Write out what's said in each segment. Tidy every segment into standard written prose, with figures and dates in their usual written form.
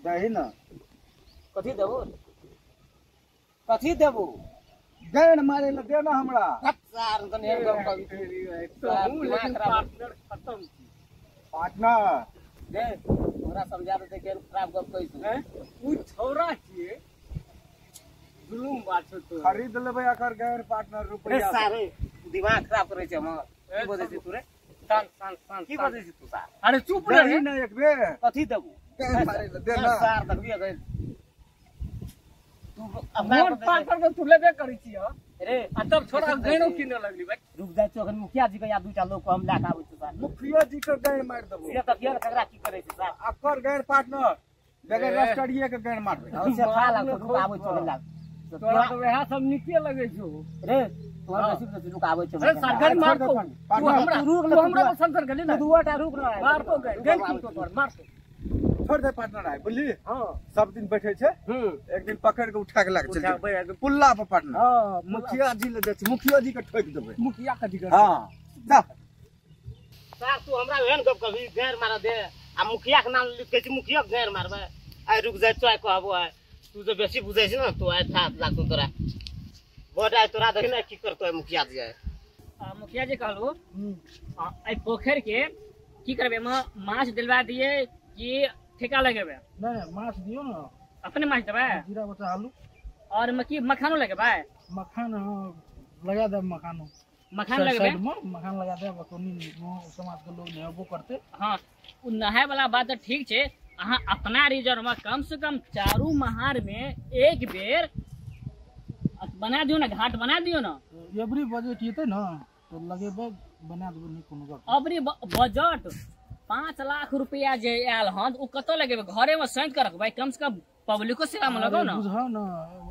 दही ना। कथी देबो? कथी देबो? गैन मारे ल दे ना हमरा। सार तने एहन गप कभी तो लेकिन पार्टनर खत्म छी। पार्टनर दे तोरा समझा दे के खराब गप कहै छै। उ छौरा छिए जुलुम बात छै तो खरीद लेबै अकर गैर पार्टनर रुपैया। सारे दिमाग खराब करै छै हमर। की बजै छै तू रे? शांत शांत शांत। की बजै छै तू सार? अरे चुप रही ना एक बेर। कथी देबो? गैन मारे ल दे ना। सार देखबी अगर तू अपना पार्टनर के तू लेबे करै छी रे आ तब छोड़ा गैनो किने लगली भाई। रुक जाइ छौ अखन मुखिया जी के या दूटा लोग को हम लए के आबै छी सार। मुखिया जी के गैन मारि देबो। से देखिए ककरा की करै छै सार। अकर गैर पार्टनर बगैर रस्टरिये के गैन मारबै। से खा लाग रुक आबै छौ लाग। तोरा तो वएह सब नीके लगै छौ रे। तोरा बेसी बेसी रुक आबै छौ। अरे सार गैन मार तो तू हमरा रुक तू हमरा पर संसर गेली ना। दूटा रुक ना मार तो गैन गैन की तो मार तो छोड़ दे पार्टनर आइ बुझली। हां सब दिन बैठे छै एक दिन पकड़ के उठा के लाग चल पुल्ला पर पार्टनर। हां मुखिया जी ले जाइ छै मुखिया जी के ठोक देबै। मुखिया के जी। हां जा सार तू हमरा एहन गप कभी गैर मार दे आ मुखिया के नाम लिख के मुखिया के गैर मारबै। आइ रुक जाइ छौ आइ कहबो आइ तू जे बेसी बुझै छी ना तू आइ था लागतो तोरा बड आइ तोरा देखि ना की करतो आइ मुखिया जी आइ। मुखिया जी कहलु आइ पोखर के की करबै माछ दिलवा दिए कि ठेका लगेबै? नहीं माछ दियो ना। अपने माछ देबै? जीरा बचा आलू और मकी मखानो लगेबै? मखान लगा देब। मखानो मखान लगेबै? मखान लगा देब कोनी समाज के लोग नहेबो करते। हां उ नहाय वाला बात त ठीक छै। अहाँ अपना रिजर्व में कम से कम चारू महार में एक बेर बना दियो ना, घाट बना दियो ना। एवरी बजट येते ना तो लगेबै बना देबै नहीं कोनो गप। अबरी बजट 5 लाख रुपया जे आयल हन उ कतौ लगेबै? घरे में सैंत के रखबै कम से कम पब्लिको सेवा में लगाओ ना। बुझाओ ना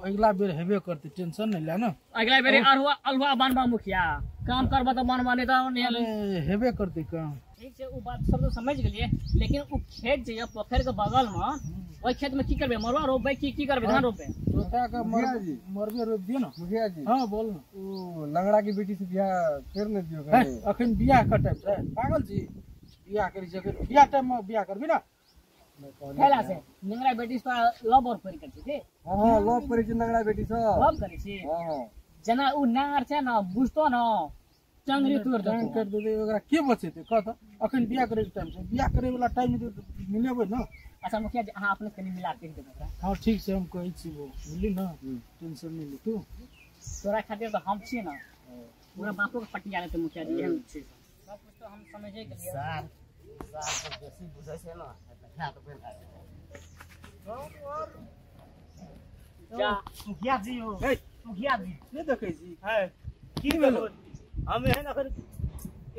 अगला बेर हेबे करते टेंशन नहीं ले ना। अगला बेर अरहुआ अलहुआ बनबा मुखिया काम करबा त बनबा नहीं त हेबे करते काम। ठीक छै उ बात सब तो समझ गेलिए लेकिन उ खेत जे ये पोखर के बगल में ओइ खेत में की करबे? मरुआ रोपबे की की करबे? धान रोपबे? जोता के मरबे रोप दियो ना। मुखिया जी। हां बोल ना। उ लंगड़ा की बेटी से बियाह कर ने दियो। अखन बियाह के टाइम छै पागल छी बियाह करी छै बियाह टाइम में बियाह करबी ना। खेला से लंगड़ा बेटी से लव और करी छै के? हां लव करी छै लंगड़ा बेटी से लव करी छै। हां जना उ नार छै ना बुझतो ना चंगरी तोड़ देतो कर देते ओकरा के बचेते कह त अखन बियाह करे के टाइम छै बियाह करे वाला टाइम मिलेबै ना। अच्छा मुखिया जी अहाँ अपने कनी मिला के देबै ओकरा। हां ठीक छै हम कहै छी वो बुझली ना टेंशन नहीं ले तू। तोरा खातिर त हम छी ना पूरा बापो के पटिया लेते मुखिया जी एहन छै सब कुछ तो हम समझे गेलिए। सार सार सब बेसी बुझै छै ना देखा त बेल जा मुखिया जी हो मुखिया जी नहीं देखै छी है की भेलो? हम एहन अखन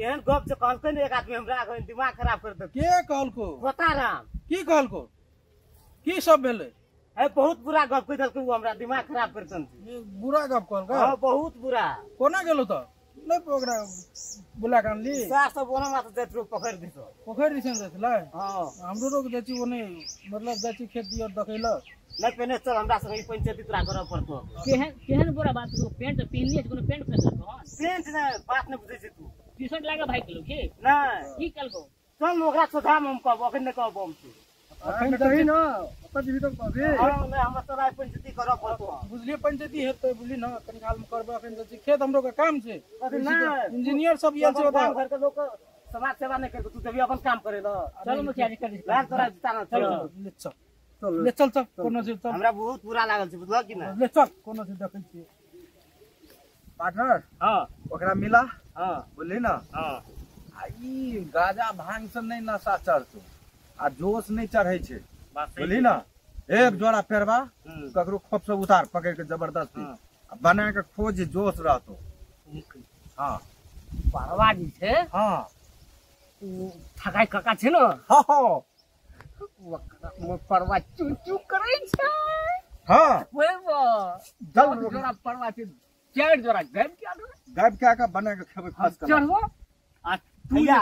एहन गप जे कहलकै ने एक आदमी हमरा अखन दिमाग खराब कर देलकै। के कहलको? गोताराम। की कहलको? की सब भेलै? है बहुत बुरा गप कहि देलकै उ हमरा दिमाग खराब कर देलकै। बुरा गप कहलकै? हां बहुत बुरा। कोना गेलो त? नहीं ओकरा बुला के आनली? सार सब ओना मात्र जाइत रहो पोखरि दिस। पोखरि दिस जाइत छलै? हां हमरो रोक जाइ छी ओने मतलब जाइ छी खेत दियर देखै ल। नहीं पहिने चल हमरा संग ई पंचायती तोरा करऽ पड़तो। केहन केहन बुरा बात तू पेंट पहिनलिए कोनो पेंट पहिनलको हन? पेंट नहीं बात नहीं बुझै छी तू। टी शर्ट लागे भाई गेलो की? नहीं की कहलको? चल ओकरा सोझा में हम कहबो अखन नहीं कहबो हम। अखन कही ना अपन जीवी तो कहबी। हां नहीं हमरा तोरा पंचायती करऽ पड़तो। बुझलिए पंचायती हेतै बुझली ना कनी काल में करबै अखन जाइ छी खेत हमरो के काम छै। नहीं इंजीनियर सब आयल छै गांव घर के लोग समाज सेवा नहीं करतो तू जब अपन काम करे ल। चल मुखिया जी कर लाल तोरा जिताना चल ले चल ले चल चल कोनो चीज चल हमरा बहुत बुरा लागल छै बुझलक कि ना। ले चल कोनो चीज देखै छी पार्टनर। हां ओकरा मिला। हां बुझली ना। हां आ ई गाजा भांग से नहीं नशा चढ़तो आ जोश नहीं चढ़ै छै बुझली ना। एक जोड़ा पेरबा ककरो खोप से उतार पकड़ के जबरदस्ती आ बना के खोज जोश रहतो। हां परवा जी छै। हां उ ठकाई काका छै ना। हां हां परवा चू चू करै छै। हां ओए जल जोड़ा परवा छै चारि जोड़ा गायब क्या दो गायब क्या का बना के खेबै फस के चढ़बो आ तू भैया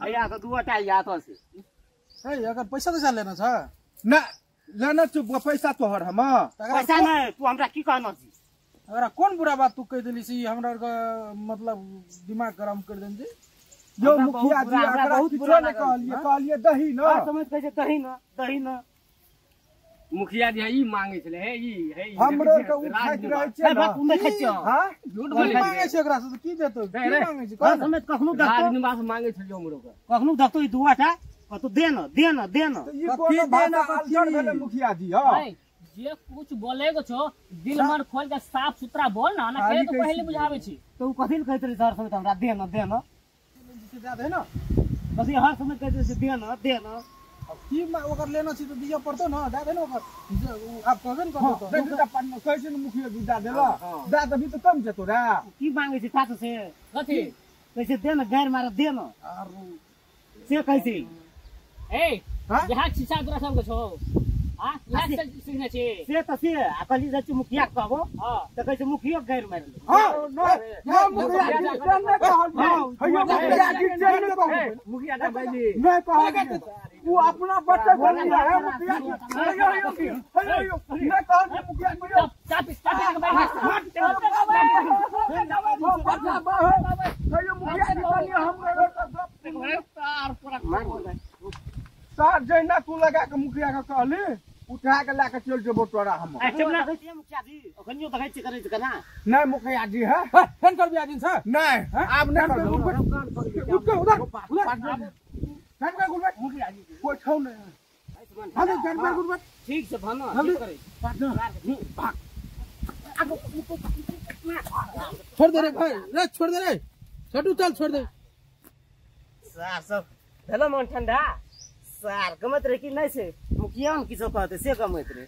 भैया तो दूटा या तो से हे अगर पैसा तैसा लेना छ ना लेना चुप पैसा तोहर हम पैसा नहीं तू हमरा की कहना छी? अगर कोन बुरा बात तू कह देली सी हमरा के मतलब दिमाग गरम कर देन जी। यो मुखिया जी एकरा बहुत बुरा कहलिए कहलिए दही ना। हां समझ कहै छै दही ना दही ना। मुखिया जी ई मांगे छले हे ई हे हमरो के उठाइत रहै छै हे बात नहि खाइ छियौ। हां झूठ की बोलै मांगे छै ओकरा से तऽ की देतौ की मांगे छै हर समय कखनो देखतो राजनिवास मांगे छलियै हमरो के कखनो देखतो ई दुआटा कतौ दे न दे न दे न। ई कोनो भाषा अल्टर भेलै मुखिया जी। हां जे कुछ बोले को छो दिल मन खोल के साफ सुथरा बोल ना ना के तो पहले बुझावे छी। तो उ कथि कहैत रहे हर समय हमरा दे न दे न दे दे ना बस हर समय कहैत रहे दे न दे न। अब की ओकर लेना छी तो दिया पड़तो ना दे दे ना ओकर आप कहबे न करतो तो देख त पान कहै छै ने मुखिया जी दे देला दे दबी तो कम जेतो रे। की मांगे छी साथ से कथि कैसे दे न गैर मार दे न से कैसे ए यहाँ शीशा तोरा सब के छो हां यहाँ से सीखने छी से त से आ कहली जाइ छी मुखिया के कहबो त कहै छै मुखियो के गैर मारि ले। हां न मुखिया जी से नै कहल हैयो मुखिया जी से नै कहल मुखिया जी भाईजी नै कहल उ अपना बच्चा बोलिया है मुखिया जी हैयो हैयो नै कहल मुखिया जी चापी चापी के बैठ हैयो मुखिया जी कहलिए हमरो सर जहिना तू लगा के मुखिया के कहली उठा के ला के चल जेबो तोरा हम। मुखिया जी अखनियो देखै छी करै छी केना नहीं मुखिया जी है फेन करबी आज से नहीं आब नहीं करबो। उठ के उधर उधर फेन कर गुलबे मुखिया जी कोई छौ नहीं हम फेन कर गुलबे ठीक से भनो ठीक करै भाग छोड़ दे रे भाई रे छोड़ दे रे छोटू चल छोड़ दे। सार सब भेलो मन ठंडा सार गमत रहे कि नहीं से मुखिया हम किछो कहते से गमत रहे।